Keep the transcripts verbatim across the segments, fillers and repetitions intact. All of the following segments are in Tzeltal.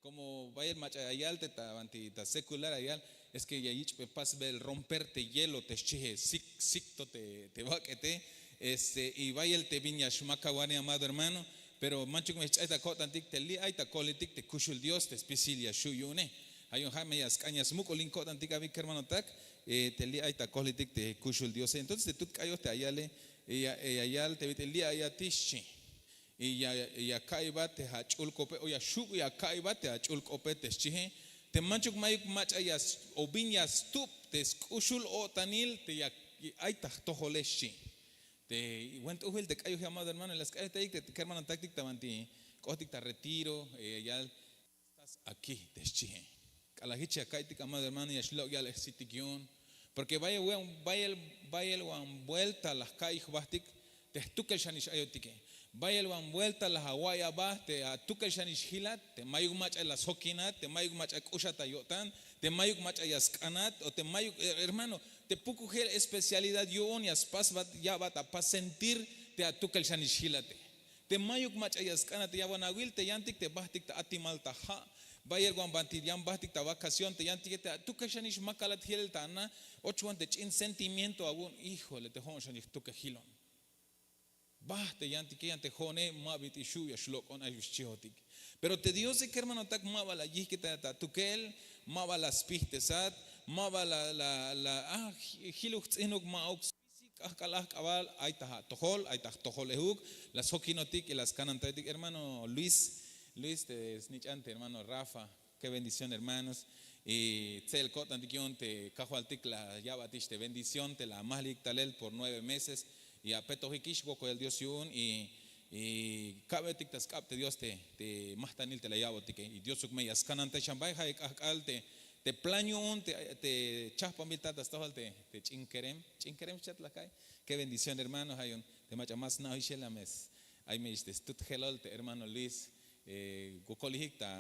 Komo bayel mach'a ya yal te ta banti ta sekular ya yal, es ke ya yich'be pasbel romper te hielo te xchije, sik sik to te bak'ete. Este y bayel te bin ya xmakawane amado hermano. Pero manchuk me xch'ay ta ko'tantik te li' ay ta ko'litik te kuxul dios te spisil ya xu' yu'une. Ay un ja' me ya sk'an ya smuk'ulin ko'tantik abi kermanotak. Te li' ay ta ko'litik te kuxul diose entonces te tut k'ayoj te ayale, ya yal te bit'il li' ay ati xchi. Y ya ka'ibat te ach'ul kope o ya xuk' ya ka'ibat te ach'ul kope te xchije. Te manchuk mayuk mach'a ya o bin ya stub te sk'uxul o'tanil te ya ay ta jtojole xchi. Te buen t'ujbil te k'ayoj ya amado hermano la sk'ayoj te ayik te kermanotaktik ta banti k'ohtik ta retiro. Ya stas aki te xchije. K'alal hich ya ka'iytik amado hermano ya xlok' ya'lej sitik yu'un. Porke bayel bayel bayel wan buelta la jka'iy jbahtik te jtukel xanix ayotike. Bayel wan buelta la awa'iy aba te atukel xanix jilat te mayuk mach'a la sjokinat te mayuk mach'a k'uxat ayo'tan, te mayuk mach'a ya sk'anat o te mayuk hermano, te pukujel especialidad yu'un ya spasbat ya'bat apas sentir te atukel xanix jilate. Te mayuk mach'a ya sk'anat ya wan awil te yantik te bahtik ta atimal ta ha'. Bayel wan banti yan bahtik ta vacación te yantike te atukel xanix makalat jilel ta ana. Och wan te ch'in sentimiento awu'un hijole te ho'on xanix jtukel jilon. Baht te yantike yan te ho'one ma bit'il xu' ya xlok'on ay xchihotik. Pero te diose kermanotak ma ba la yihkitayat atukel, ma ba la spijtesat, ma ba la la la ah, jiluk jtz'ihnuk ma'uk spisi k'ahk'al ahk'abal ay ta atojol ay ta jtojol ehuk. La sjokinotik y la skanantayotik hermano luis, luis te snich'an te hermano rafa. Ke bendición hermanos. Y tze'el ko'tantik yu'un te kajwaltik la ya'batix te bendición te la amahlik talel por nueve meses. Y apetojikix wokoyal dios yu'un y ka'betik ta sk'ab te dios te mahtanil te la ya'botike y diosuk me ya skanantay xan bay ja' ya k'ahk'al te plan yu'un te chahpanbil ta ta stojol te ch'in kerem. Ch'in kerem xchat la ka'iy. Ke bendición hermano ja' yu'un te mach'a ma sna'ojixel la me ay me ix te stut jelol te hermano luis. Wokolijik ta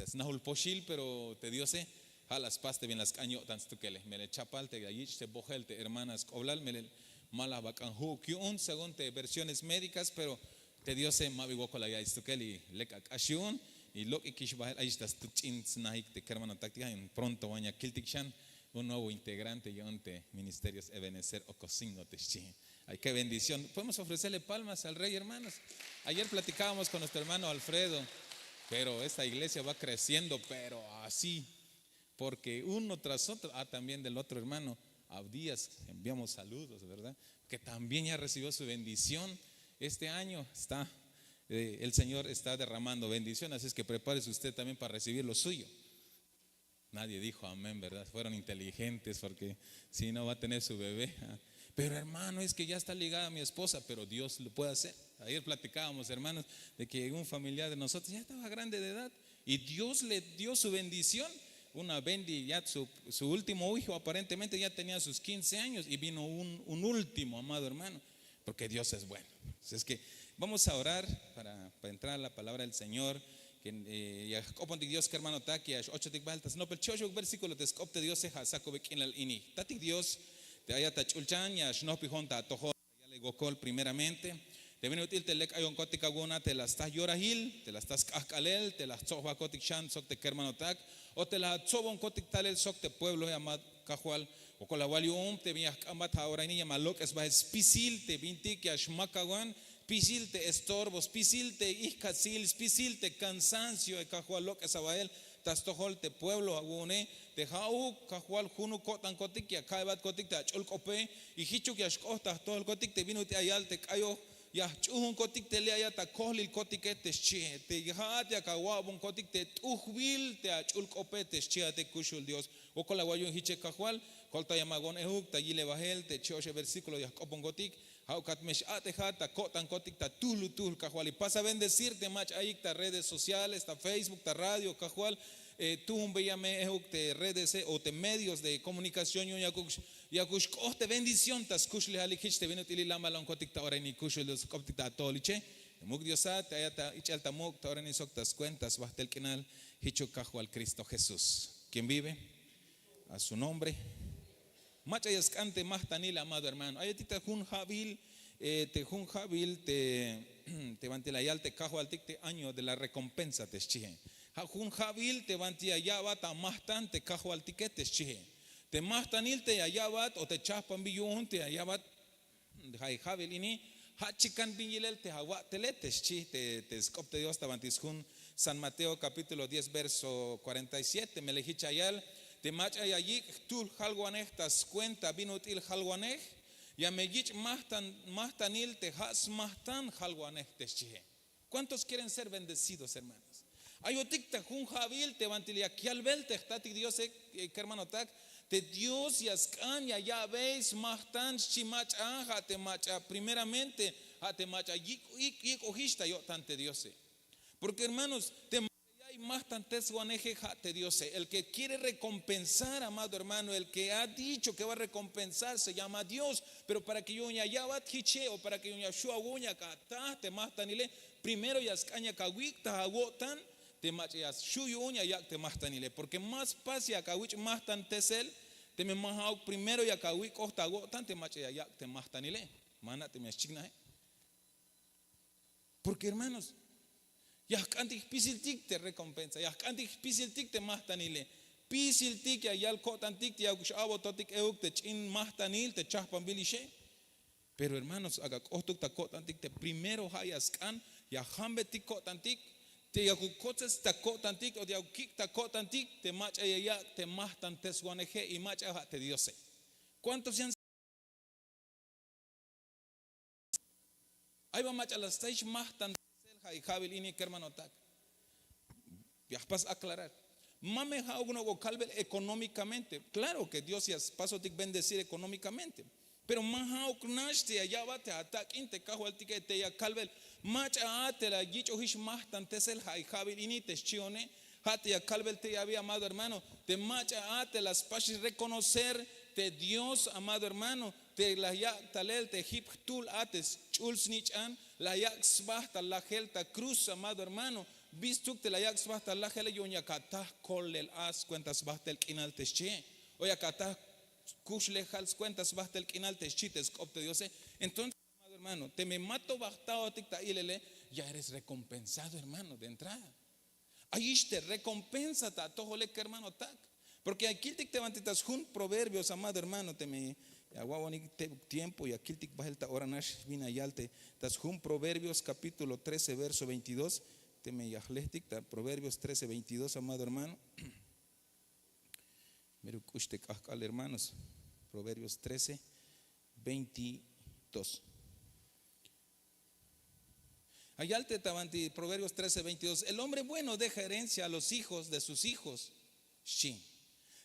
snahul poxil pero te diose ja' la spas te bin la sk'an yo'tan stukele melel chapal te ya yich' te bojel te hermana sk'oblal melel ma la bak'an ju'uk yu'un según te versiones médikas pero te diose ma bi wokol la ya'iy stukel y lek ak'ax yu'un. Y lok'ikix bahel ayix ta stut ch'in snahik te kermanotaktik ja' yu'un pronto wan ya kiltik xan un nuevo integrante yu'un te ministerio s-ebenecer okosingo te xchi. Ay ke bendición podemos ofrecerle palmas al rey hermanos. Ayer platicábamos kon nuestro hermano alfredo. Pero esta iglesia va kreciendo pero así. Porke uno tras otro ah también del otro hermano abdías enviamos saludos verdad? Ke también ya recibió su bendición. Este año está el señor está derramando bendición así es ke prepárese usted también para recibir lo suyo. Nadie dijo amén verdad fueron inteligentes porke si no va a tener su bebé. Pero hermano es ke ya está ligada mi esposa pero dios lo puede hacer. Ayer platicábamos hermanos de ke un familiar de nosotros ya estaba grande de edad y dios le dio su bendición. Una bendi ya su último hijo aparentemente ya tenía sus quince años y vino un último amado hermano. Porke dios es bueno. Así es ke vamos a orar para entrar a la palabra del señor. Ya jk'opontik dios kermanotak ya x'ochotik bahel ta snopel choxok versíkulo te sk'op te diose ja' sakube k'inal ini. Tatik dios, te ayat ta ch'ulchan ya xnohpijon ta atojol. Yalel wokol primeramente te bin ut'il te lek ayonkotik awu'un a te la sta yorahil te la sta sk'ahk'alel te la jtsob jbahkotik xan sok te kermanotak, o te la atsobonkotik talel sok te puebloe amado kajwal. Wokol awal yu'un te bin ya jk'ambat ja' ora ini ya ma lok'es bahel spisil te bintik ya xmakawan, spisil te estorbo spisil te ihkatsil spisil te kansancio e kajwal lok'es abahel ta stojol te pueblo awu'une. Te ha'uk kajwal junuk ko'tankotik ya ka'ebatkotik te ach'ul k'ope, y hichuk ya xk'oht ta jtojolkotik te bin ut'il ya yal te k'ayoj ya jch'uhunkotik te li' ayat ta kohlilkotike te xchihe te ha'at yak awa'bonkotik te t'ujbil te ach'ul k'ope te xchihat te kuxul dios. Wokol awal yu'un hiche kajwal. Koltayam awu'un ehuk ta yilebahel te chi'oxe versíkulo ya jk'oponkotik. Ha'ukat me x'a'tejat ta ko'tankotik ta tuhlutuhl kajwal y pasa bendecir te mach'a ayik ta redes sociales ta facebook ta radio kajwal. Tuhunbeya me ehuk te redese o te medios de komunikación yu'un yakuk xk'oht te bendición ta skuxlejalik hich te bin ut'il li' lambalonkotik ta ora ini kuxul dios jk'optik ta atoholiche. Te muk' diosat te ayat ta ich'el ta muk' ta ora ini sok ta skuenta sbahtel k'inal. Hichuk kajwal kristo jesús, quién vive a su nombre. Mach'a ya sk'an te mahtanil amado hermano ayotik ta jun ha'bil te jun ha'bil te banti la yal te kajwaltik te año de la rekompensa te xchihe. Ja' jun ja'bil te banti ya ya'bat amajtan te kajwaltike te xchihe. Te majtanil te ya ya'bat o te chajpanbil yu'un te ya ya'bat, ja' ja'bil ini, ja' chikan bin yilel te awa'tele te xchi te sk'op te Dios ta banti sjun San Mateo capítulo diez verso cuarenta y siete. Melel jich ya yal te mach'a ya yik' jtuhl jalwanej ta skuenta bin ut'il jalwanej, ya me yich' majtanil te ja' smajtan jalwanej te xchihe. ¿Cuántos quieren ser bendecidos, hermanos? Ayotik ta jun ja'bil te bantil yak yalbel te jtatik Diose, kermanotak, te Dios ya sk'an ya ya'bey smajtan xchi mach'a, ja' te mach'a primeramente, ja' te mach'a yik'ojix ta yo'tan te Diose. Porque hermanos, te mach'a ya'iy majtanteswaneje ja' te Diose. El que quiere recompensar, amado hermano, el que ha dicho que va a recompensar se llama Dios. Pero para que yu'un ya ya'bat jiche o para que yu'un ya xu' awu'un yak ataj te majtanile, primero ya sk'an yak awik' ta awo'tan te mach'a ya xu' yu'un ya yak' te majtanile. Porque ma spas yak awich' majtantesel teme ma ja'uk primero yak awik'oj ta awo'tan te mach'a ya yak' te majtanile. Mana' teme ya xchiknaje. Porque hermanos, ya jk'antik jpisiltik te recompensa, ya jk'antik jpisiltik te majtanile. Pisiltik ya yal ko'tantik te ya x-a'bototik euk te ch'in majtanil te chajpanbil ixe. Pero hermanos, ak'a k'ohtuk ta ko'tantik te primero ja' ya sk'an ya jambetik ko'tantik, te yakuk kotzes ta ko'tantik o te yakuk kik' ta ko'tantik te mach'a ya yak' te majtanteswaneje y mach'a ja' te Diose. ¿Cuántos ya Ay ba mach'a la stayix majtantesel ja' ja'bil ini, kermanotak. Ya jpas aclarar. Ma me ja'uk nok'o kalbel económicamente. Claro que Dios ya spasotik bendecir económicamente. Pero ma ja'uk nax te ya ya'bat te atak'in te kajwaltike te ya kalbel. Mach'a a te la yich'ojix majtantesel ja' ja'bil ini te xchi'one. Ja' te ya kalbel te yabi, amado hermano, te mach'a a te la spaxix reconocer te Dios, amado hermano, te la yak' talel te jip jtuhl a te sch'ul snich'an, la yak' sba ta lajel ta cruz, amado hermano. Bistuk te la yak' sba ta lajele, yu'un yak ataj kolel a skuenta sbajtel k'inal te xchihe, o yak ataj kuxlejal skuenta sbajtel k'inal te xchi te sk'op te Diose. Entonces, amado hermano, teme ma to ba jtaotik ta ilele, ya eres recompensado, hermano, de entrada. Ayix te recompensa ta atojole, kermanotak. Porque ya kiltik te banti ta sjun Proverbios, amado hermano, teme ya awa'bonik tebuk tiempo, ya kiltik bahel ta ora nax bin ya yal te ta sjun Proverbios capítulo trece verso veintidós. Teme ya jlehtik ta Proverbios trece veintidós, amado hermano. Mero k'ux te k'ahk'al, hermanos. Proverbios trece veintidós. Ya yal te ta banti Proverbios trece veintidós: el hombre bueno deja herencia a los hijos de sus hijos, xchi.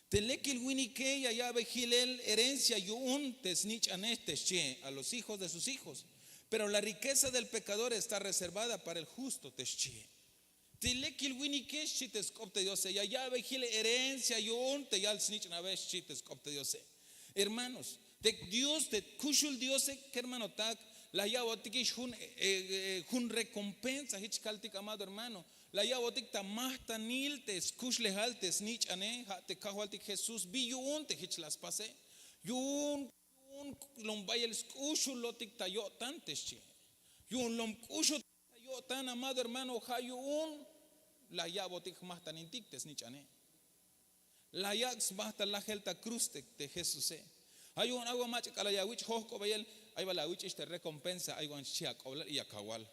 Te lekil winike ya ya'bey jilel herencia yu'un te snich'ane, te xchi, a los hijos de sus hijos. Pero la riqueza del pecador está reservada para el justo, te xchi. Te lekil winike, xchi te sk'op te Diose, ya ya'bey jilel herencia yu'un te yal snich'nabe, xchi te sk'op te Diose. Hermanos, te Dios, te kuxul Diose, kermanotak, la ya'botikix jun, eh, eh, jun recompensa, jich kaltik, amado hermano. La ya'botik ta majtanil te skuxlejal te snich'ane, ja' te kajwaltik Jesús. Bi yu'un te jich la spase? Yu'un, yu'un lom bayel sk'uxulotik ta yo'tan, te xchi. Yu'un lom k'uxulotik ta yo'tan, amado hermano, ja' yu'un la ya'botik jmajtanintik te snich'ane. La yak' sba ta lajel ta cruz te, te Jesuse. Ja' yu'un ay wan mach'a k'alal ya awich' jojk'obeyel, ay bal awich'ix te recompensa, ay wan xchi ak'oblal y ya kawal.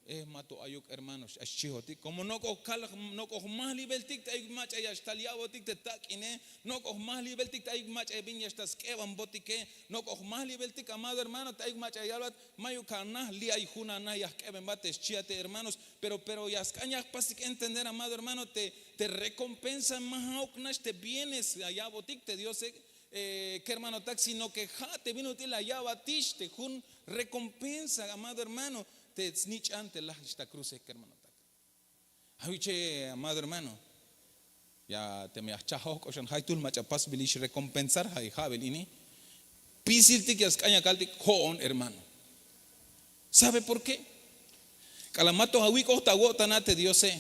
Eh, ma to ayuk, hermano, xchihotik. Como nok'o kal, nok'o jmajlibeltik te ayuk mach'a ya xtal ya'botik te tak'ine, nok'o jmajlibeltik te ayuk mach'a bin ya xtal sk'ebanbotike, nok'o jmajlibeltik, amado hermano, te ayuk mach'a yalbat, mayuk anaj, li' ay jun anaj ya jk'ebenbat, te xchi a te hermanos. Pero, pero ya sk'an ya jpastik entender, amado hermano, te, te recompensa ma ja'uk nax te bienes ya ya'botik te Diose, eh, kermanotak, sino que ja' te bin ut'il la ya'batix te jun recompensa, amado hermano, te snich'an te lajix ta cruze, kermanotak. Awiche, amado hermano, ya teme ya jcha' jojk'oxan jaytuhl mach'a pasbilix recompensar ja' ja'bil ini, pisiltik ya sk'an ya kaltik jo'on, hermano. ¿Sabe por qué? K'alal ma to awik'oj ta awo'tan a te Diose,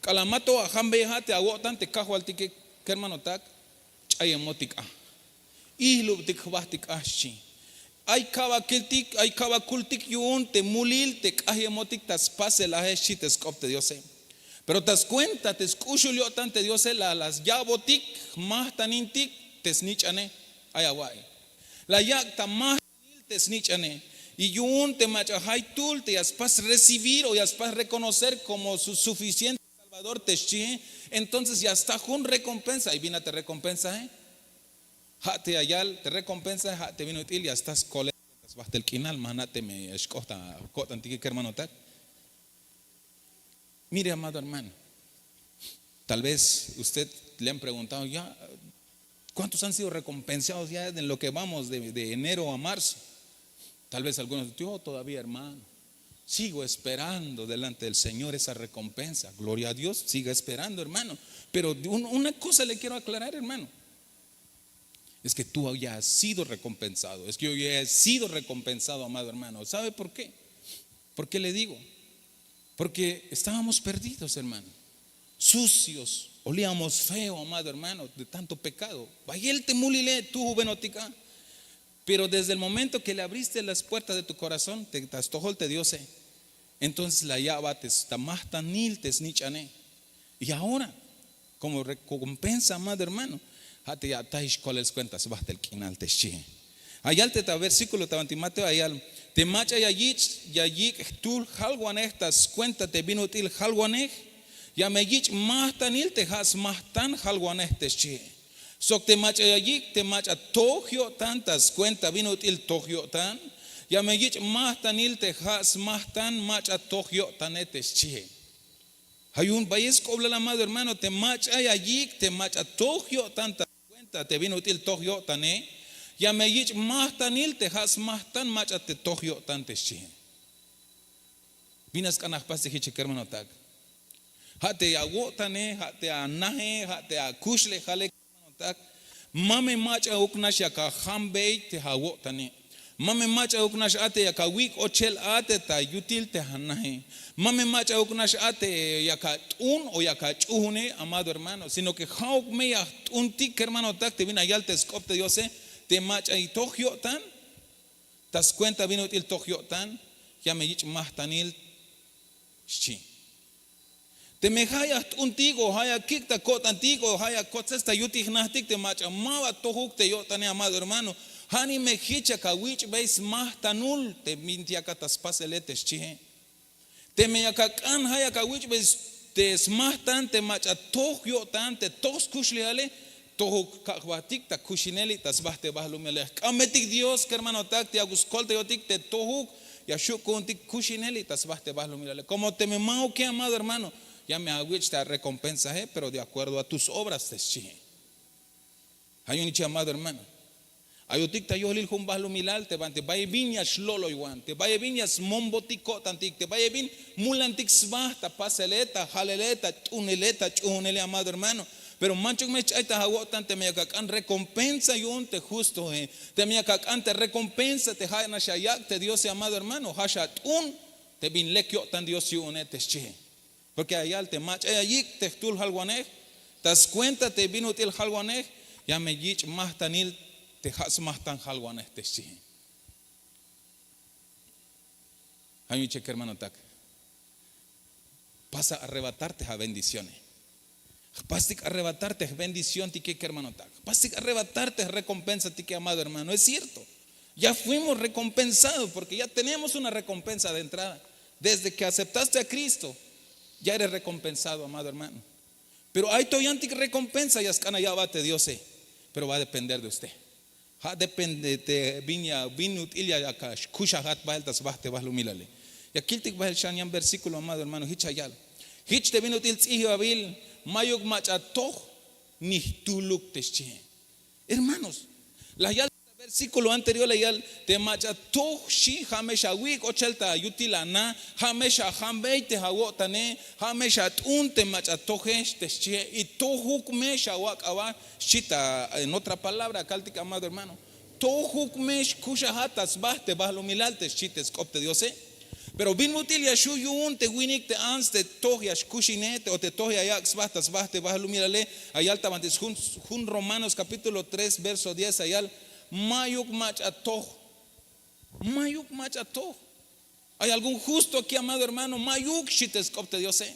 k'alal ma to ajambeyej a te awo'tan te kajwaltike, kermanotak, ch'ayemotik a, ijlubtik jbahtik a, xchi. Ay ka'bakiltik, ay ka'bakultik yu'un te mulil te k'ayemotik ta spasel aje, xchi te sk'op te Diose. Pero ta skuenta te sk'uxul yo'tan te diose la la ya'botik, jmajtanintik te snich'ane. Ay awa'iy, la yak' ta majtanil te snich'ane. Y yu'un te mach'a jaytul te ya spas recibir o ya spas reconocer komo su suficiente salvador te xchihe, entonces ya sta jun rekompensa. Y bin a te rekompensahe? Ha te ya yal te rekompensahe ha te bin ut'il ya sta skolel ta sbajtel k'inal. Ma jna' teme ya xk'oht ta ko'tantike kermanotak. Mire, amado hermano, tal vez usted le han preguntado ya, ¿cuántos han sido recompensados ya en lo que vamos de enero a marzo? Tal vez algunos, yo todavía, hermano, sigo esperando delante del Señor esa recompensa. Gloria a Dios, siga esperando, hermano. Pero una cosa le quiero aclarar, hermano. Es que tú ya has sido recompensado. Es que yo ya he sido recompensado, amado hermano. ¿Sabe por qué? ¿Por qué le digo? Porque estábamos perdidos, hermano. Sucios, olíamos feo, amado hermano, de tanto pecado. Bayel te mulile tu juvenotica. Pero desde el momento que le abriste las puertas de tu corazón, te tastojol te Diose, entonces la ya'bat ta majtanil te snich'ane. Y ahora, como recompensa, amado hermano, ha te ya atajix kolel skuenta sbajtel k'inal te xchihe. Ayal te ta versíkulo ta banti Mateo ayal: te mach'a ya yich' ya yik' jtul jalwanej ta skuenta te bin ut'il jalwanej, ya me yich' majtanil te ha smajtan jalwanej te xchihe. Sok te mach'a ya yik' te mach'a toj yo'tan ta skuenta bin ut'il toj yo'tan, ya me yich' majtanil te ha smajtan mach'a toj yo'tane te xchihe. Ha yu'un bayel sk'oblal, amado hermano, te mach'a ya yik' te mach'a toj yo'tan ta skuenta te bin ut'il toj yo'tane, ya me yich' majtanil te ha smajtan mach'a te toj yo'tan te xchihe. Bin a sk'an a jpastik hich kermanotak? Ha te awo'tane, ha te anahe, ha te akuxlejale, kermanotak, ma me mach'auk nax yak ajambey te awo'tane. Ma me mach'auk nax a te yak awik' ochel a te ta yutil te anahe. Ma me mach'auk nax a te yak at'un o yak ach'uhune, amado hermano, sino que ha'uk me ya jt'untik, kermanotak, te bin ayal te sk'op te Diose: te mach'a toj yo'tan ta skuenta bin ut'il toj yo'tan, ya me yich' majtanil, xchi. Teme ha ya jt'untik o ha ya kik' ta ko'tantik o ha ya kotses ta yutil jnajtik te mach'a ma ba tojuk te yo'tane, amado hermano, ha ni me hich yak awich'bey smajtanul te bintik yakat ta spasele te xchihe. Teme yak ak'an ha yak awich'bey te smajtan te mach'a toj yo'tan te toj skuxlejale, tojuk ka' jbatik ta kuxineli ta sba te bahlumilale. Jk'ambetik Dios, kermanotak, te yakuk skoltayotik te tojuk ya xu' ku'untik kuxineli ta sba te bahlumilale. Komo teme ma'uke, amado hermano, ya me awich' ta rekompensahe, pero de acuerdo a tus obras te xchihe. Ha yu'un iche, amado hermano, ayotik ta yohlil jun bahlumilal te banti bayel bin ya xlo'loywan, te bayel bin ya smombotik ko'tantik, te bayel bin mulantik sba ta pasele, ta jalele, ta t'unele, ta ch'uhunele, amado hermano. Pero manchuk me xch'ay ta awo'tan teme yak ak'an rekompensa yu'un te justohe, teme yak ak'an te rekompensa te ha nax ya yak' te Diose, amado hermano, ha xat'un te bin lek yo'tan Dios yu'une te xchihe. Porke ayal te mach'a ya yik' te jtul jalwanej ta skuenta te bin ut'il jalwanej, ya me yich' majtanil te ha smajtan jalwanej te xchihe. Ha yu'un iche, kermanotak, pasa arrebatar te abendiciones. Jpastik arrebatar te jbendiciontike, kermanotak. Jpastik arrebatar te jrekompensatike, amado hermano. Es cierto, ya fuimos recompensados, porque ya tenemos una recompensa de entrada. Desde que aceptaste a Cristo, ya eres recompensado, amado hermano. Pero ay to yantik rekompensa ya sk'an ya ya'bat te Diose, pero va a depender de usted. Ha depende te bin ya bin ut'il ya yak akuxajat bahel ta sba te bahlumilale. Ya kiltik bahel xan yan versíkulo, amado hermano, hich ya yal: hich te bin ut'il ts'ibabil ma'yuk mach'a toj ni jtuluk te xchihe. Hermanos, la yal versíkulo anterior, la yal te mach'a toj, xchi, ha me xawik' ochel ta yutil ana, ha me xajambey te awo'tane, ha me xat'un te mach'a tojex te xchihe, y tojuk me xawak' aba, xchi ta, en otra palabra, kaltik, amado hermano, tojuk me xkuxajat ta sba te bahlumilal te xchi te sk'op te Diose. Pero bin ut'il ya xu' yu'un te winik te ants te toj ya xkuxine o te toj ya yak' sba ta sba te bahlumilale. Ya yal ta banti jun Romanos capítulo tres verso diez, ya yal: ma'yuk mach'a toj. Ma'yuk mach'a toj. ¿Hay algún justo aquí, amado hermano? Ma'yuk, xchi te sk'op te Diose.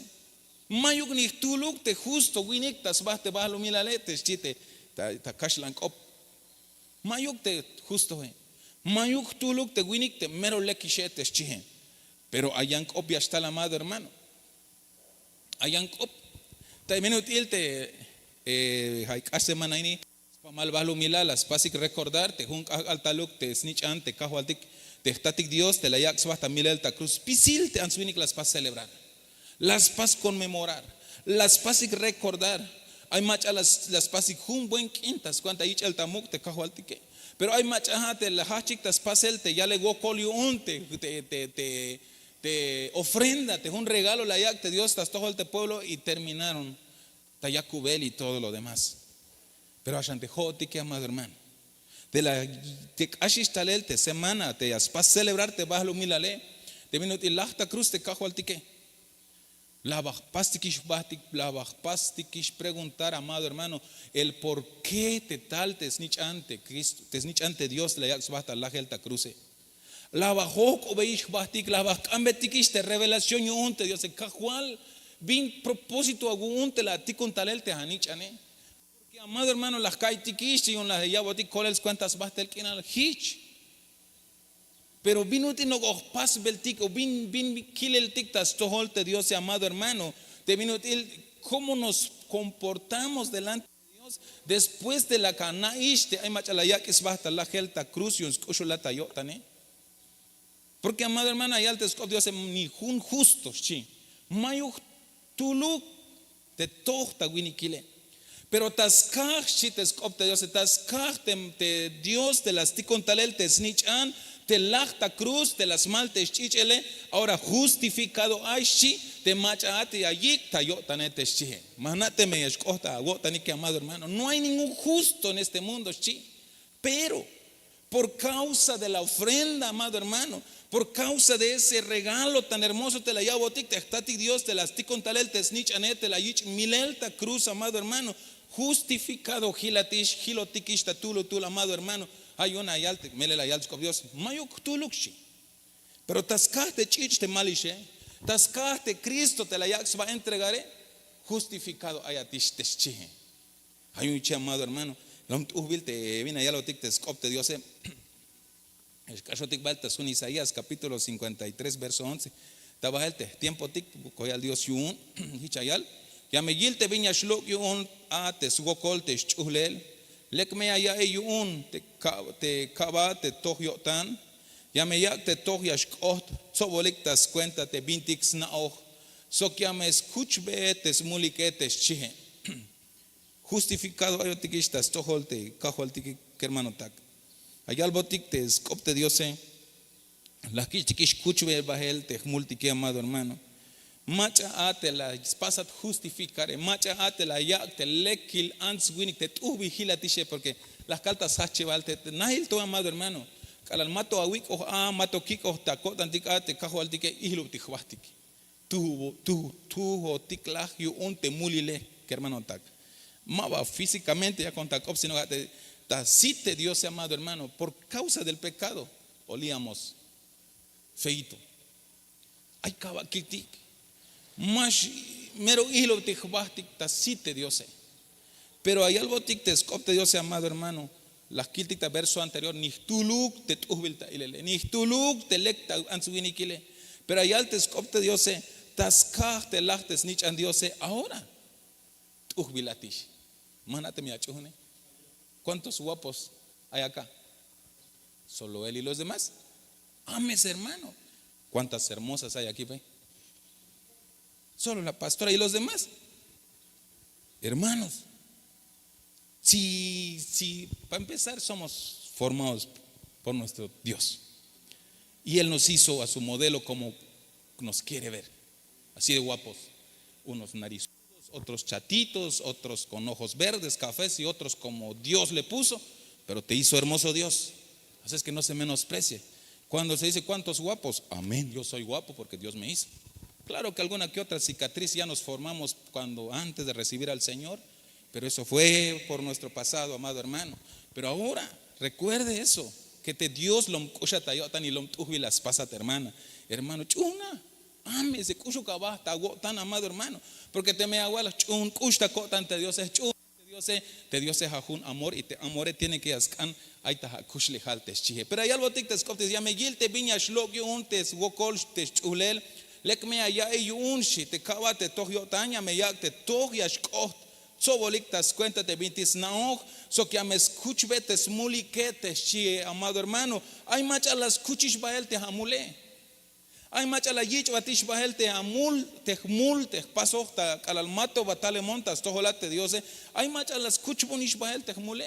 Mayuk ni jtuluk te justo winik ta sba te bahlumilale te xchi te ta kaxlan k'op. Mayuk te justoe. Mayuk jtuluk te winik te mero lekixe te xchie. Pero ayan k'op ya xtal amado hermano. Ayan k'op. Ta bin ut'il te ay k'ax semana ini spamal bahlumilal la spasik rekordar te jun k'ajk'al taluk te snich'an te kajwaltik te jtatik Dios te la yak' sba ta milel ta kruz spisil te ants winik la spas celebrar, la spas konmemorar, la spasik rekordar. Ay mach'a la spasik jun buen k'in ta skuenta yich'el ta muk' te kajwaltike. Pero ay mach'a ja' te la jajchik ta spasel te yale wokol yu'un te te te ofrenda te jun regalo la yak' te Dios ta stojol te pueblo y terminaron ta yakubel y todo lo demás. Pero axan te jo'otike amado hermano, te la te k'axix talel te semana te ya spas celebrar te bahlumilale, te bin ut'il laj ta kruz te kajwaltike. La ba jpastikix jbahtik, la ba jpastikix preguntar amado hermano, el por ke te tal te snich'an te kristo te snich'an te Dios la yak' sba ta lajel ta kruze. La ba jojk'obeyix jbahtik, la ba jk'ambetikix te revelación yu'un te Diose. Kajwal, bin propósito awu'un te la atikon talel te anich'ane? Porke amado hermano la jka'iytikix te yu'un la ya'botik kolel skuenta sbahtel k'inal jich. Pero bin ut'il nok'o jpasbeltik o bin bin kileltik ta stojol te Diose amado hermano, te bin ut'il cómo nos komportamos delante de Dios después de la kana'ix te ay mach'a la yak'ix sba ta lajel ta kruz yu'un sk'uxulat ta yo'tane. Porke amado hermano ayal te sk'op Diose, ni jun justo xchi. Mayuk jtuluk te toj ta winikile. Pero ta skaj xchi te sk'op te Diose, ta skaj te Dios te la stikon talel te snich'an te laj ta kruz te la smal te sch'ich'ele. Ahora justifikado ay xchi te mach'a a te ya yik' ta yo'tane te xchie. Ma jna' teme ya xk'oht ta awo'tanike amado hermano, no hay ningún justo en este mundo xchi. Pero por causa de la ofrenda amado hermano, por causa de ese regalo tan hermoso te la ya'botik te jtatik Dios te la stikon talel te snich'ane te la yich' milel ta kruz amado hermano, justificado jilatix, jilotikix ta tulutul amado hermano. Ay yu'un ayal te melel ayal te sk'op Dios, mayuk jtuluk xchi. Pero ta skaj te ch'ich' te malixe, ta skaj te Kristo te la yak' sba entregare, justifikado ayatix te xchihe. Ay yu'un chi amado hermano, lom t'ujbil te bin ayalotik te sk'op te Diose. Xk'axotik bal ta sjun Isaías capítulo cincuenta y tres verso once. Ta bahel te jtiempotik koyal Dios yu'un. Jich ayal: Ya me yil te bin ya xlok' yu'un a te swokol te sch'uhlel. Lek me ya ya'iy yu'un te kaba te toj yo'tan. Ya me yak' te toj ya xk'oht tsobolik ta skuenta te bintik sna'oj, sok ya me skuchbe te smulike te xchihe. Justifikado ayotikix ta stojol te kajwaltike kermanotak. Ayalbotik te sk'op te Diose. La kich'tikix kuchbe bahel te jmultike amado hermano. Mach'a a te la spasat justifikare, mach'a a te la yak' te lekil ants winik te t'ujbil jilatixe porke la jkal ta sjahchebal te nahil to amado hermano. K'alal ma to awik'oj a ma to kik'oj ta ko'tantik a te kajwaltike, ijlubtik jbahtik. Tujotik laj yu'un te mulile kermanotak. Ma ba físikamente yakon ta k'op sino ta sit te Diose amado hermano por kausa del pekado. Olíamos feito. Ay kabakiltik. Max mero ijlobtik jbahtik ta sit te Diose. Pero ayalbotik te sk'op te Diose amado hermano, la jkiltik ta verso anterior ni jtuluk te t'ujbil ta ilele, ni jtuluk te lek ta ants winikile. Pero ayal te sk'op te Diose, ta skaj te laj te snich'an Diose ahora t'ujbilatix. Ma jna' teme ya ch'uhune. Kuántos guapos hay aka? Solo él y los demás. Ames hermano. Kuántas hermosas hay aki? Solo la pastora y los demás. Hermanos, si si para empezar somos formados por nuestro Dios y él nos hizo a su modelo como nos quiere ver, así de guapos, unos narizudos, otros chatitos, otros con ojos verdes cafés y otros como Dios le puso. Pero te hizo hermoso Dios. Así es que no se menosprecie. Cuando se dice cuántos guapos, amén, yo soy guapo porque Dios me hizo. Claro que alguna que otra cicatriz ya nos formamos cuando antes de recibir al Señor, pero eso fue por nuestro pasado amado hermano. Pero ahora recuerde eso, que te Dios lom k'uxat ayo'tan y lom t'ujbil a spasat hermana, hermano ch'uhna. Ames e k'uxuk aba ta awo'tan, amado hermano. Porke teme awal jch'uhun k'ux ta ko'tan te diose, jch'uhun te diose. Te diose ja' jun amor y te amore tiene ke ya sk'an ay ta akuxlejal te xchihe. Pero ayalbotik te sk'op te diose ya me yil te bin ya xlok' yu'un te swokol te sch'uhlel. Lek me aya'iy yu'un xchi te ka'bat te toj yo'tan ya me yak' te toj ya xk'oht tsobolik ta skuenta te bintik sna'oj. Sok ya me skuchbe te smulike te xchihe, amado hermano. Ay mach'a la skuchix bahel te amule. Ay mach'a la yich'batix bahel te amul te jmul te jpasoj ta k'alal mato ba talemon ta stojolat te diose. Ay mach'a la skuchbonix bahel te jmule.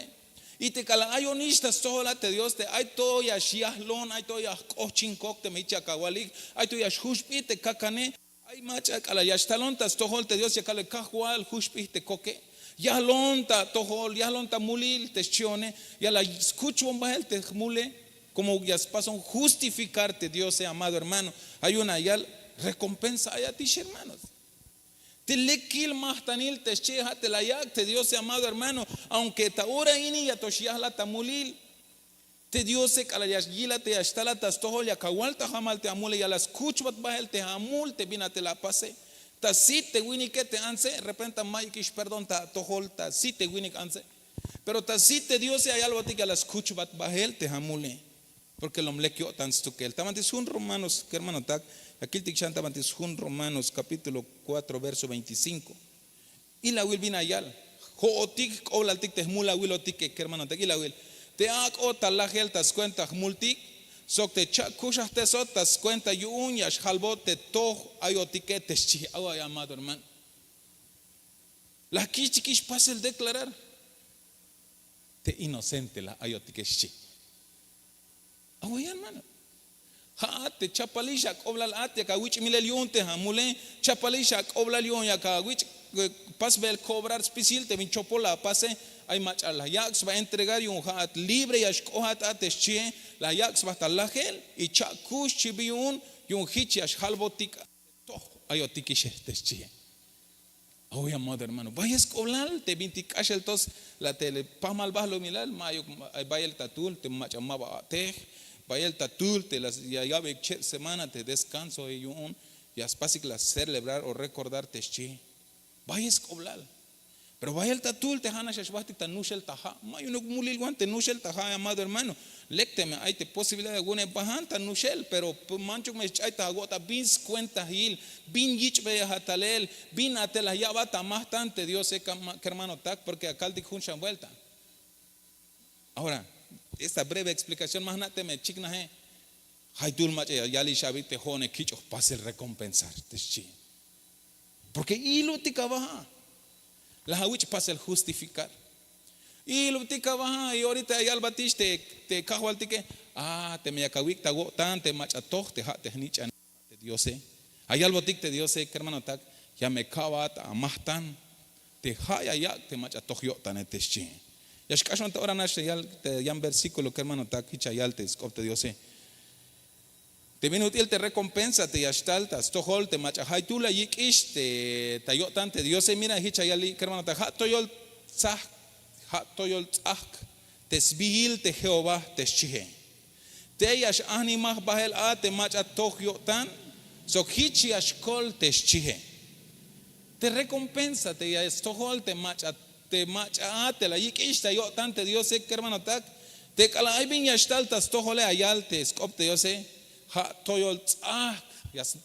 Y te k'alal ayonix ta stojolat te dios te ay to ya xyahlon, ay to ya jk'ohchinkok teme hich ya kawalik. Ay to ya xjuxp'ij te kakane. Ay mach'a k'alal ya xtalon ta stojol te dios ya kale kajwal juxp'ij te koke. Yahlon ta atojol, yahlon ta mulil te xchihone. Ya la skuchbon bahel te jmule. Komo ya spason justifikar te diose, amado hermano. Ay una yal rekompensa ayatix hermanos. Te lekil majtanil te xchihe ha te la yak' te diose, amado hermano. Aunke ta ora ini ya to xyahlat ta mulil. Te diose k'alal ya yilat te ya xtalat ta stojol ya kawal ta jamal te amule ya la skuchbat bahel te amul te bin a te la apase. Ta sit te winike te antse repenta mayukix perdón ta atojol ta sit te winik antse. Pero ta sit te diose ayalbotik ya la skuchbat bahel te amule. Porke lom lek yo'tan stukel ta banti sjun romanos kermanotak. Ya kiltik xan ta banti sjun romanos kapítulo kuatro verso veinticinko. Ilawil bin ayal. Jo'otik jk'oblaltik te jmulawilotike kermanotak ilawil. Te ak'ot ta lajel ta skuenta jmultik sok te cha'kuxajtesot ta skuenta yu'un ya xjalbot te toj ayotike te xchij away amado hermano. La jkichtikix pasel deklarar te inocente la ayotike xchi. Away hermano. Ha'at te chapalix ak'oblal at yak awich' milel yu'un te amule. Chapalix ak'oblal yu'un yak awich' pasbel kobrar spisil te bin chopol la apase. Ay mach'a la yak' sba entregar yu'un ha'at libre ya xk'ohat a te xchihe. La yak' sba ta lajel y cha'kux chi bi yu'un yu'un hich ya xjalbotik. Toj ayotikix te xchihe. Oy amado hermano bayel sk'oblal te bintik k'axel tos la te pajmal bahlumilal mayuk. Bayel ta tul te mach'a ma ba a'tej. Bayel ta tul te la ya ya'beyik cheb semana te deskanso yu'un ya spasik la celebrar o rekordar te xchi. Bayel sk'oblal. Pero bayel ta tul te ha nax ya xbahtik ta nuxel ta ha' ma yu'unuk mulil wan te nuxel ta ha' amado hermano. Lek teme ay te posibilidad awu'une bahan ta nuxel pero manchuk me xch'ay ta awo'tan bin skuenta hil bin yich'beyaj atalel bin ate la ya'bat amahtan te diose. Kermanotak porke akaltik jun xan buelta. Ahora esta breve explikación ma jna' teme chiknaje. Jaytul mach'a ya yalix abi te jo'one kich'oj pasel rekompensar te xchi. Porke ilutik abaha la awich' pasel justifikar. Ilutik abaha y orita ya yalbatix te kajwaltike. A teme yak awik' ta awo'tan te mach'a toj te ha' te jnich'an te diose. Ayalbotik te diose kermanotak ya me ka'bat amahtan te ha' ya yak' te mach'a toj yo'tane te xchi. Ya xk'axon ta ora nax te yan versíkulo kermanotak hich ya yal te sk'op te diose. Te bin ut'il te rekompensa te ya xtal ta stojol te mach'a jaytul la yik'ix te ta yo'tan te diose mira hich ya yal kermanotak ha' toyol tzahk ha' toyol tz'ahk te sbihil te jehová te xchihe. Te ya x'ahnimaj bahel a te mach'a toj yo'tan sok hich ya xkol te xchihe. Te rekompensa te ya stojol te mach'a te mach'a a te la yik'ix ta yo'tan te diose kermanotak. Te k'alal ay bin ya xtal ta stojole ya yal te sk'op te diose ha' toyol tz'ahk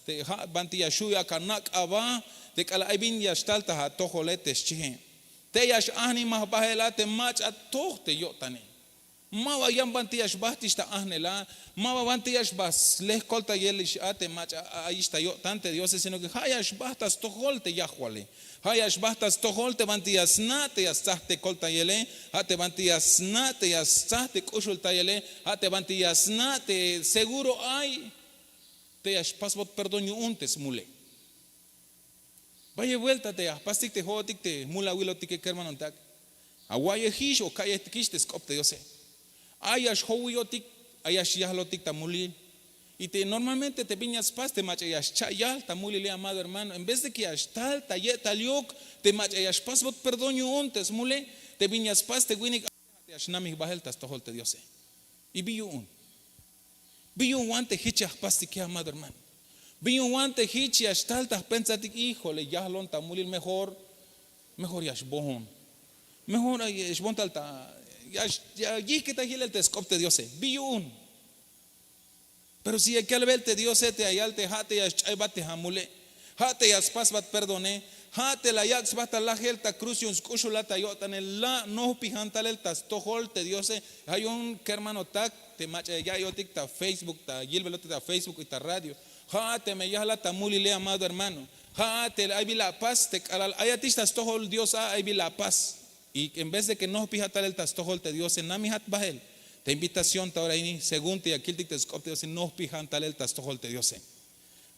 te ha' banti ya xhu' yak anak' aba. Te k'alal ay bin ya xtal ta atojole te xchihe. Te ya x'ahnimaj bahel a te mach'a toj te yo'tane. Ma ba yan banti ya xbahtix ta ahnel a. Ma ba banti ya xbah sleh koltayelix a te mach'a ayix ta yo'tan te diose sino ke ha' ya xbaht ta stojol te yajwale. Ha' ya xbaht ta stojol te banti ya sna' te ya stzaj te koltayele. Ha' te banti ya sna' te ya stzaj te k'uxultayele. Ha' te banti ya sna' te seguro ay te ya xpasbot perdón yu'un te smule. Bayel buelta te ya jpastik te jo'otik te mulawilotike kermanotak. Awa'yejix o ka'yejtikix te sk'op te diose. Ay ya xjowiyotik ay ya xyahlotik ta mulil. Y te normalmente te bin ya spas te mach'a ya xcha' yahl ta mulile amado hermano en vez de ke ya xtal ta ye'tal yok te mach'a ya xpasbot perdón yu'un te smule. Te bin ya spas te winik ya xnamij bahel ta stojol te diose. Y bi yu'un bi yu'un wan te hich ya jpastike amado hermano. Bin yu'un wan te hich ya xtal ta jpensartik, híjole, yajlon ta mulil, mejor mejor ya xbohon. Mejor ya xbohon tal ta, ya yijk'et ta jilel te sk'op te Diose. Bi yu'un. Pero si ya kalbel te Diose, te ya yal te ha' te ya sch'aybat te amule, ha' te ya spasbat perdone, ha' te la yak' sba ta lajel ta cruz yu'un sk'uxulal ta yo'tane, la' nojpijan talel ta stojol te Diose. Ha' yu'un kermanotak, te mach'a ya ya'iybotik ta Facebook, ta yilbelotik ta Facebook y ta radio, ha' teme yajlat ta mulile, amado hermano, ha' te ay bi la apas, te k'alal ayatix ta stojol Dios a, ay bi la apas. Y en vez de que nojpijat talel ta stojol te Diose, namijat bahel. Te invitación ta ora ini, según te ya kiltik te sk'op te Diose, nojpijan talel ta stojol te Diose.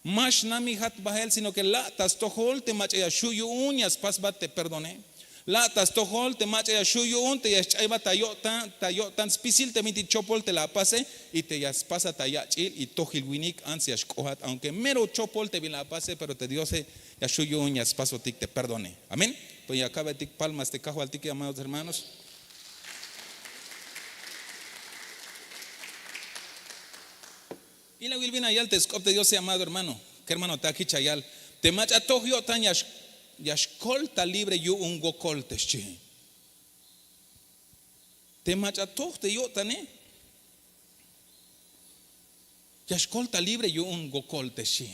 Ma xnamijat bahel, sino que la' ta stojol te mach'a ya xju' yu'un ya spasbat te perdone. La' ta stojol te mach'a ya xju' yu'un te ya sch'aybat ta yo'tan, ta yo'tan spisil te bintik chopol te la apase, y te ya spasat ta yach'il y tojil winik ants ya xk'oat, aunque mero chopol te bin la apase, pero te Diose ya xju' yu'un ya spasotik te perdone. Amén. Pues ya kabetik palmas te Kajwaltike, amados hermanos. Ilawil bin la yal te sk'op te Diose, amado hermano, kermanotak, hich la yal: te mach'a toj yo'tan ya xkol ta libre yu'un wokol, te xchi. Te mach'a toj te yo'tane ya xkol ta libre yu'un wokol, te xchi.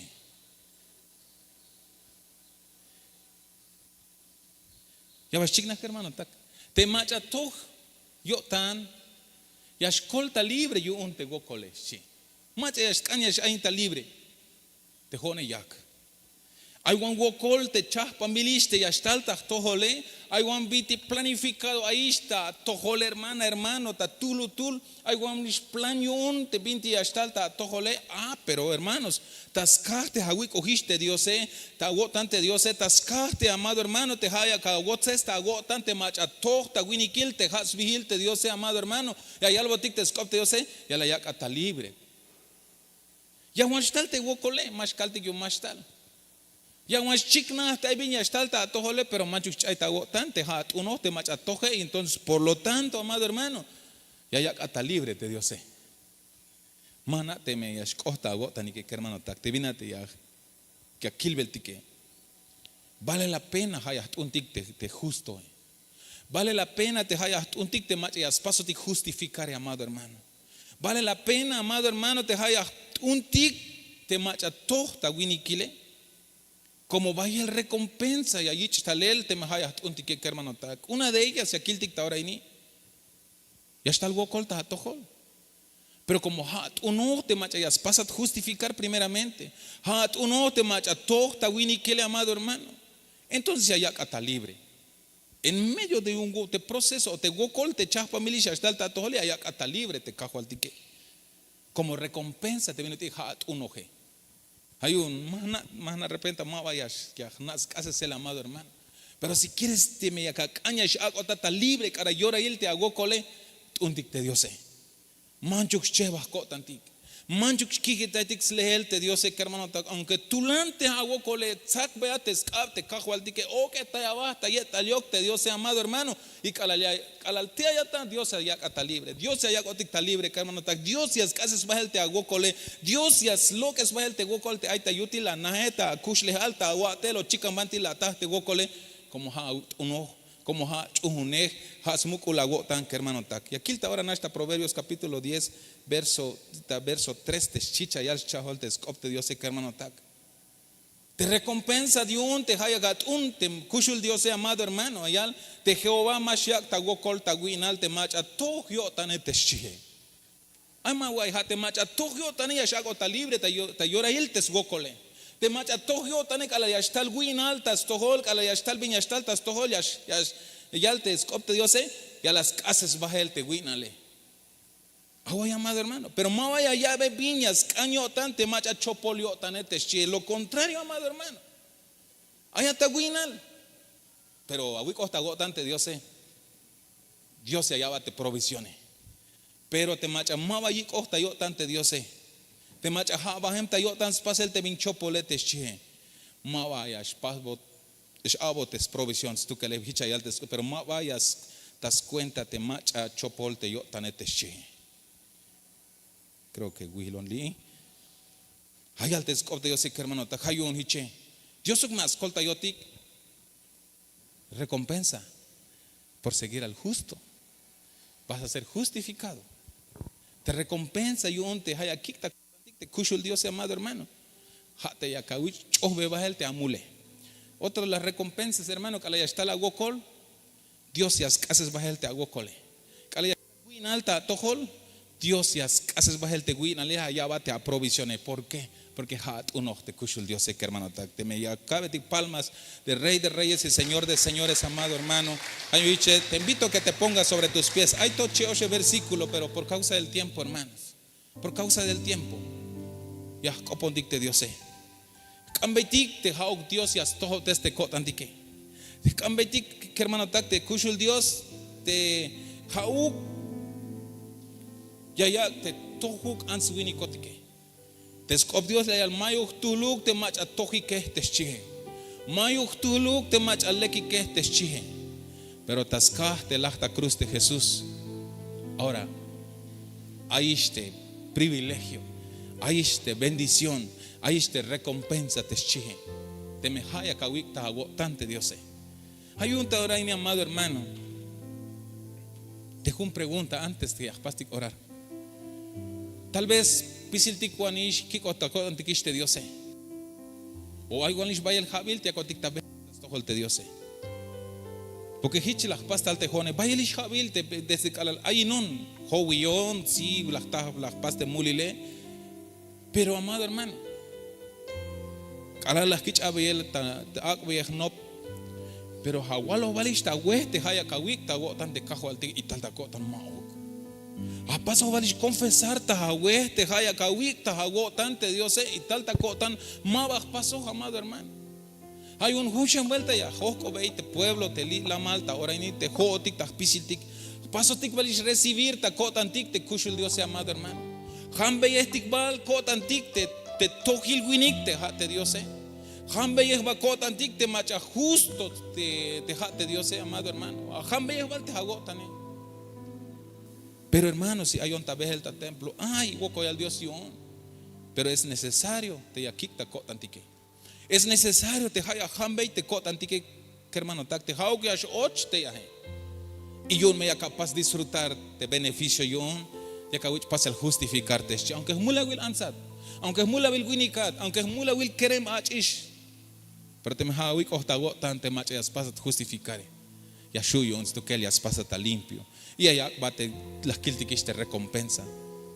Ya bal xchiknaj, kermanotak? Te mach'a toj yo'tan ya xkol ta libre yu'un te wokole, xchi. Mach'a ya sk'an ya x-ayin ta libre. Te jo'one yak. Ay wan wokol te chahpanbilix te ya xtal ta jtojole. Ay wan bintik planificado ayix ta atojole, hermana, hermano, ta tulutul. Ay wan ix plan yu'un te bintik ya xtal ta atojole. Ah, pero hermanos, ta skaj te awik'ojix te Diose, ta awo'tan te Diose, ta skaj te, amado hermano, te ha' yak awotses ta awo'tan te mach'a toj ta winikil te ha' sbiil te Diose, amado hermano. Ya yalbotik te sk'op te Diose, ya la yak'at ta libre. Ya wan xtal te wokole, ma xkaltik yu'un ma xtal. Ya wan xchiknaj te ay bin ya xtal ta atojole, pero manchuk xch'ay ta awo'tan te ha' at'unoj te mach'a toje. Y entonces, por lo tanto, amado hermano, ya yak'at ta libre te Diose. Ma jna' teme ya xk'oht ta awo'tanike, kermanotak, te bin a te ya kilbeltike. Vale la pena ha' ya jt'untik te, te justoe. Vale la pena te ha' ya jt'untik te mach'a ya spasotik justificare, amado hermano. Vale la pena, amado hermano, te ha' ya jt'untik te mach'a toj ta winikile. Como bayel recompensa ya yich' talel teme ha' ya jt'untike, kermanotak. Una de ellas ya kiltik ta ora ini. Ya xtal wokol ta atojol. Pero como ha' at'unoj te mach'a ya spasat justificar primeramente, ha' at'unoj te mach'a toj ta winikile, amado hermano, entonces ya yak'at ta libre. En medio de un wo-, te proceso o te wokol te chahpanbilix ya xtal ta atojole, ya yak'at ta libre te Kajwaltike. Como recompensa te bin ut'il ha' at'unoje. Ha' yu'un ma jna', ma jna' repente ma ba ya x-, ya jna' sk'asesel, amado hermano. Pero si quieres teme yak ak'an ya x-ak'otat ta libre k'alal yorail te awokole, t'untik te Diose. Manchuk xchehbaj ko'tantik. Manchuk xkijitaytik sleel te Diose, kermanotak. Aunque tulan te awokole, tsakbeya te sk'ab te Kajwaltike, ok'etay aba ta ye'tal yok te Diose, amado hermano. Y k'alal ya, k'alal tey ayat a, Dios ya yak'at ta libre. Dios ya yak'otik ta libre, kermanotak. Dios ya sk'ases bahel te awokole. Dios ya slok'es bahel te wokol te ay ta yutil, la nahe ta akuxlejal, ta awa'tel o chikan banti la ataj te wokole. Como ha' at'unoj, como ha' ach'uhunej, ha' smuk'ul awo'tan, kermanotak. Ya kil ta ora nax ta Proverbios capítulo diez, verso, ta verso tres, te xchi, cha yal schajol te sk'op te Diose, kermanotak. Te recompensa yu'un te ha' yak at'un te kuxul Diose, amado hermano, ya yal te Jehová ma xyak' ta wokol ta wi'nal te mach'a toj yo'tane, te xchihe. Ay, ma ba ya, te mach'a toj yo'tane ya x-ak'ot ta libre ta yo-, ta yorail te swokole. Te mach'a toj yo'tane k'alal ya xtal wi'nal ta stojol, k'alal ya xtal bin ya xtal ta stojol, ya x-, ya x-, ya yal te sk'op te Diose, ya la sk'ases bahel te wi'nale. Aw ay, amado hermano, pero ma ba ya ya'be bin ya sk'an yo'tan te mach'a chopol yo'tane, te xchihe. Lo contrario, amado hermano. Ayat ta wi'nal, pero awik'oj ta awo'tan te Diose. Dios ya ya'bat te provisione. Pero te mach'a ma ba yik'oj ta yo'tan te Diose, te mach'a ha' bahem ta yo'tan spasel te bin chopole, te xchihe, ma ba ya xpasbot, x-a'bot te sprovisión stukele. Hich ya yal te sk'op, pero ma ba ya s-, ta skuenta te mach'a chopol te yo'tane, te xchihe. Creo que wilon li'i. Ay yal te sk'op te Diose, kermanotak, ja' yu'un hiche. Diosuk me ya skoltayotik. Recompensa por seguir al justo. Vas a ser justificado. Te recompensa yu'un te ja' ya kik'ta te kuxul Diose, amado hermano. Ja' te ya kawich' ch'ojbe bahel te amule. Otra de las recompensas, hermano, k'alal ya xtal awokol, Dios ya sk'ases bahel te awokole. K'alal ya wi'nal ta atojol, Dios ya sk'ases bahel te wi'nale, ya ya'bat te aprovisione. ¿Por qué? Porque ja' at'unoj te kuxul Diose, kermanotak. Teme ya ka'betik palmas de Rey de Reyes y Señor de Señores, amado hermano. Ay, te invito que te pongas sobre tus pies. Ay to che'oxe versículo, pero por causa del tiempo, hermanos. Por causa del tiempo. Ya jk'opontik te Diose. Jk'ambeytik te ja'uk Dios ya stojobtes te ko'tantike. Jk'ambeytik, kermanotak, te kuxul Dios te ja'uk ya yak' te tojuk ants winikotike. Te sk'op Dios la yal: mayuk jtuhluk te mach'a tojikej te xchihe. Mayuk jtuhluk te mach'a lekikej te xchihe. Pero ta skaj te laj ta cruz te Jesús, ahora ayix te privilegio, ayix te bendición, ayix te recompensa te xchihe. Teme ja' yak awik' ta awo'tan te Diose. Ja' yu'un ta ora ini, amado hermano, te jun pregunta antes te ya jpastik orar. Tal vez spisiltik wanix kik'ot ta ko'tantikix te Diose. O ay wanix bayel ja'bil te yakotik ta stojol te Diose. Porque jich la jpas tal te jo'one, bayelix ja'bil te, desde k'alal ayinun, jowiyon, sí, la jta, la jpas te mulile. Pero, amado hermano, k'alal la jkich' abeyel ta, ta ak'beyel jnop, pero awalojbalix ta awej te ja' yak awik' ta awo'tan te Kajwaltik y tal ta ko'tan ma'uk. Apasojbalix confesar ta awej te ja' yak awik' ta awo'tan te Diose y tal ta ko'tan ma ba jpasoj, amado hermano. Ja' yu'un jun xan buelta ya jojk'obey te pueblo te li'lamal ta ora ini te jo'otik ta jpisiltik. Jpasotik balix recibir ta ko'tantik te kuxul Diose, amado hermano. Jambeyejtik bal ko'tantik te, te tojil winik te ja' te Diose. Jambeyej bal ko'tantik te mach'a justo te, te ja' te Diose, amado hermano. Jambeyej bal te awo'tane. Pero hermano, si ayon ta bejel ta templo, ay, wokol yal Dios yu'un. Pero es necesario te ya kik' ta ko'tantike. Es necesario te ja' ya jambey te ko'tantike, kermanotak, te ja'uk ya x-och te yaje. Y yu'un me yak apas disfrutar te beneficio yu'un, yak awich' pasel justificar te xchi, aunque jmulawil antsat, aunque jmulawil winikat, aunque jmulawil kerem ach'ix. Pero teme ja' awik'oj ta awo'tan te mach'a ya spasat justificare, ya xju' yu'un stukel ya spasat ta limpio. Y ya yak'bat te la jkiltikix te recompensa,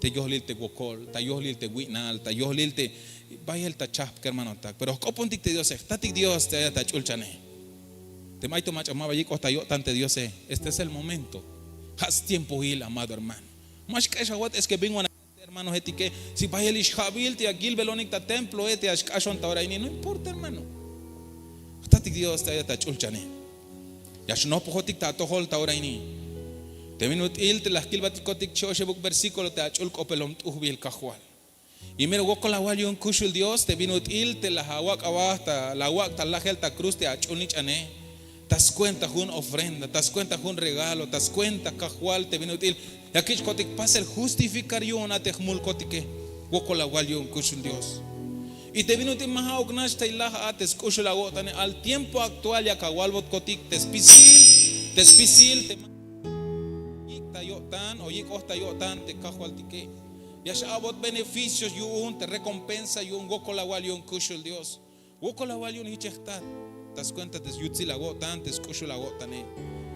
te yohlil te wokol, ta yohlil te wi'nal, ta yohlil te bayel ta chajp, kermanotak. Pero jk'opontik te Diose, jtatik Dios te ayat ta ch'ulchane. Teme ay to mach'a ma ba yik'oj ta yo'tan te Diose, este es el momento. Ja' stiempohil, amado hermano. Ma xk'ex awat es que bin wan hermanojetike, si bayelix ja'bil te ya yilbelonik ta temploe te ya xk'axon ta ora ini, no importa, hermano. Jtatik Dios te ayat ta ch'ulchane. Ya xnojpojotik ta atojol ta ora ini. Te bin ut'il te la jkilbatikotik che'oxebuk versículo te ach'ul k'opelom t'ujbil Kajwal. Y mero wokol awal yu'un kuxul Dios te bin ut'il te la awak' aba ta, la awak' ta lajel ta cruz te ach'ul nich'ane. Ta skuenta jun ofrenda, ta skuenta jun regalo, ta skuenta, Kajwal, te bin ut'il ya kich'kotik pasel justificar yu'un a te jmulkotike. Wokol awal yu'un kuxul Dios. Y te bin ut'il ma ja'uk nax ta ilaj a te sk'uxul awo'tane, al tiempo actual yak awalbotkotik te spisil, te spisil te ma yik' ta yo'tan o yik'oj ta yo'tan te Kajwaltike. Ya x-a'bot beneficios yu'un, te recompensa yu'un, wokol awal yu'un kuxul Dios. Wokol awal yu'un jich e jtat, ta skuenta te yutsil awo'tan, te sk'uxul awo'tane.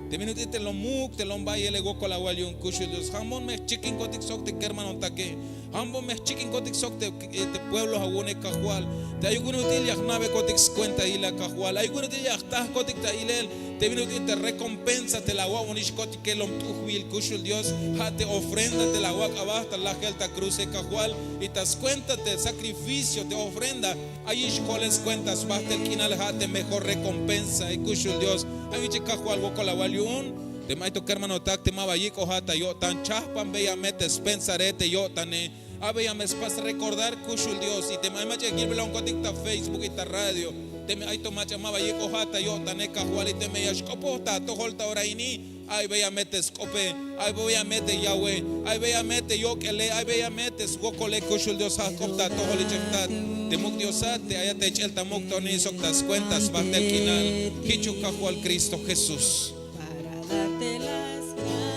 Te bin ut'il te lom muk', te lom bayele, wokol awal yu'un kuxul Dios. Jambon me jchikinkotik sok te kermanontake. Jambon me jchikinkotik sok te, eh, te pueblo awu'une, Kajwal. Te ayuk bin ut'il ya jna'bekotik skuenta ilel, Kajwal. Ayuk bin ut'il ya jtajkotik ta ilel. Te bin ut'il te recompensa te la awa'bonixkotike lom t'ujbil kuxul Dios, ja' te ofrenda te la awak' aba ta lajel ta cruze, Kajwal, y ta skuenta te sacrificio, te ofrenda, ayix kolel skuenta sbajtel k'inal, ja' te mejor recompensa, e kuxul Dios. Ay wich e Kajwal, wokol awal yu'un. Teme ay to kermanotak te ma ba yik'oj a ta yo'tan, chajpanbeya me te spensare te yo'tane. Abeya me spas recordar kuxul Dios. Y teme ay mach'a ya yilbelonkotik ta Facebook y ta radio, teme ay to mach'a ma ba yik'oj a ta yo'tane, Kajwal, y teme ya xk'opoj ta atojol ta ora ini, Ay beya me te sk'ope, ay beya me te yawe, ay beya me te yok'ele, ay beya me te swokole kuxul Dios, ja' jk'op ta atojol ich'el jtat te muk' Diosat, te ayat te ch'el ta muk' tonil sok ta skuenta sbajtel k'inal. Jichuk Kajwal Cristo Jesús. Para darte las gracias.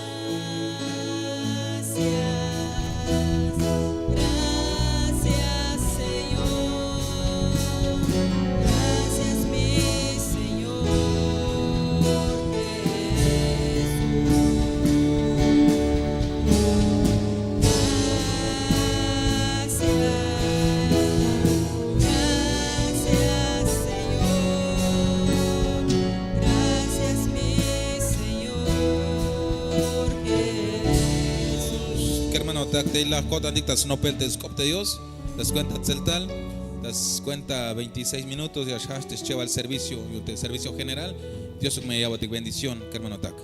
Gracias, Señor. Gracias, mi Señor Jesús. Gracias. Gracias, Señor. Gracias, mi Señor Jesús. Kermanotak, tey la jko'tantik ta snopel te sk'op te Dios, ta skuenta tseltal, ta skuenta veintiséis minutos ya xjajch te schebal servicio, yu'un te servicio general. Diosuk me ya'botik bendición, kermanotak.